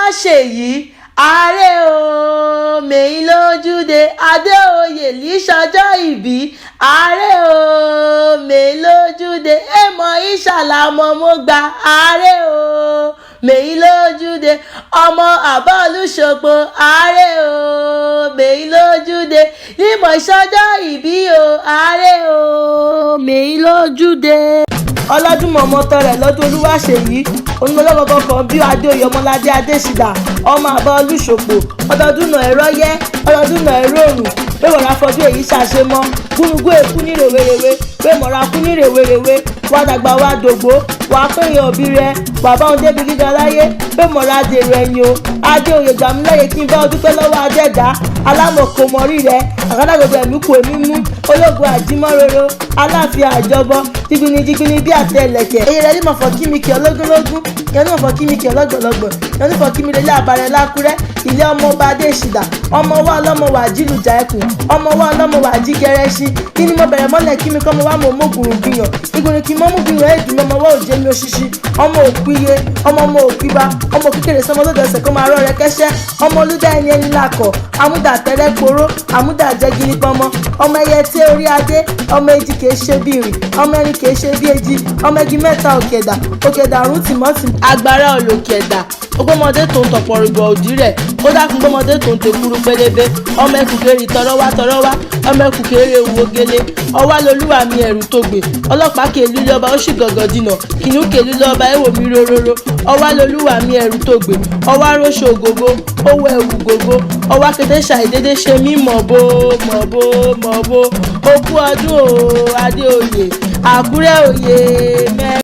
Olúwaṣèyí ààrẹ o mẹ́yìn lójúde Adéoyè lìṣọjọ́ ìbí ààrẹ o mẹ́yìn lójúde èèmọ̀ ìṣàlámọ́ mo gba ààrẹ o mẹ́yìn lójúde ọmọ àbá olùṣogbo ààrẹ o mẹ́yìn lójúde nímọ̀ ìṣọjọ́ ìbí o ààrẹ o mẹ́yìn lójúde. Ọlọ́dúnmọ̀ ọmọ tọrẹ lọ́dún Olúwaṣèyí onímọ̀lọ́gọ́gọ́ kan bí Adéoyè Ọmọládé Adésídà ọmọ àbá olùṣòpò. Ọdọọdún náà ẹ̀rọ yẹ, ọdọọdún náà ẹ̀rọ òrùn pé wọ́n afọdún èyí ṣàṣemọ́ gúnugún èkú ní rèwerèwe pé mọ̀ra kú ní rèwerèwe. Wá dàgbà, wá dògbó, wàá péyàn òbí rẹ, bàbá òun débi gíga láyé pé mọ̀ra dèrò ẹ̀yìn o. Adéoyè, gbàmúlẹ̀yẹ kí n bá ọ dúpẹ́ lọ́wọ́ Adẹ́dá alámọ̀kòmọ̀rí rẹ, àgádágodo ẹ̀mí kò èmí mú ológun àjímọ́roro aláàfin àjọbọ jigbini jigbini bí àtẹ ẹlẹ̀kẹ̀. Èyí rẹ ní mọ̀fọ́ kí mi kí ọlógúnlógún yẹn ní mọ̀fọ́ kí mi kí ọlọ́gbọ̀lọ́gbọ̀ yẹn ní mọ̀fọ́ kí mi lélẹ́ àbárẹ̀ lákúrẹ́ ilé ọmọ ọba Adéṣìdà, ọmọ wa ọlọ́mọ wà jílùjà ẹkùn, ọmọ wa ọlọ́mọ wà jí gẹrẹṣin. Kí ni mo bẹ̀rẹ̀ mọ́lẹ̀ kí mi kọ́ mo wá mọ̀ mọ́gùrù gbìyàn ìgbìnrin kí mọ́mú gbìyàn èdùn ọmọ wa òjé mi òṣìṣì ọmọ òpìye ọmọ ọmọ òpìba ọmọ kékeré sọmọ lóde ọ̀sẹ̀ kó máa rọ́ rẹ kẹ́sẹ́ ọmọ olúdá ẹni ẹni làkọ̀ àmúdà tẹ́rẹ́ poró àmúdà jẹ́gìrì pọnmọ ọmọ ẹyẹ tí orí adé ọmọ èjì kìí ṣe bí ìrìn ọmọ ẹni kìí ṣe bí èjì ọmọ igi mẹ́ta òkèdà òkèdà àrùn tìmọ́tìmọ́ agbára olókèdà ogbọ́mọdé tó ń tọ̀pọ̀ rìbọ̀ òdì rẹ̀ ó dákun gbọ́mọdé tó ń tekuru pélébé ọmọ ẹkùn kéré tọrọ wá tọrọ wá ọmọ ẹkùn kéré ewu ogele ọwá lolúwa mi ẹ̀rù tó gbè ọlọ́pàá kèlú lọ́ba ó sì gàngàn dìnà kìnìún kèlú lọ́ba ẹ̀wò mi rororo ọwá lolúwa mi ẹ̀rù tó gbè ọwá róṣọ ògógó owó ẹ̀wù gógó ọwá kété ṣàìdédé ṣe mí mọ̀ bó mọ̀ bó mọ̀ bó. Okú ọdún o Adéoyè, Àkúrẹ́ òye mẹ́.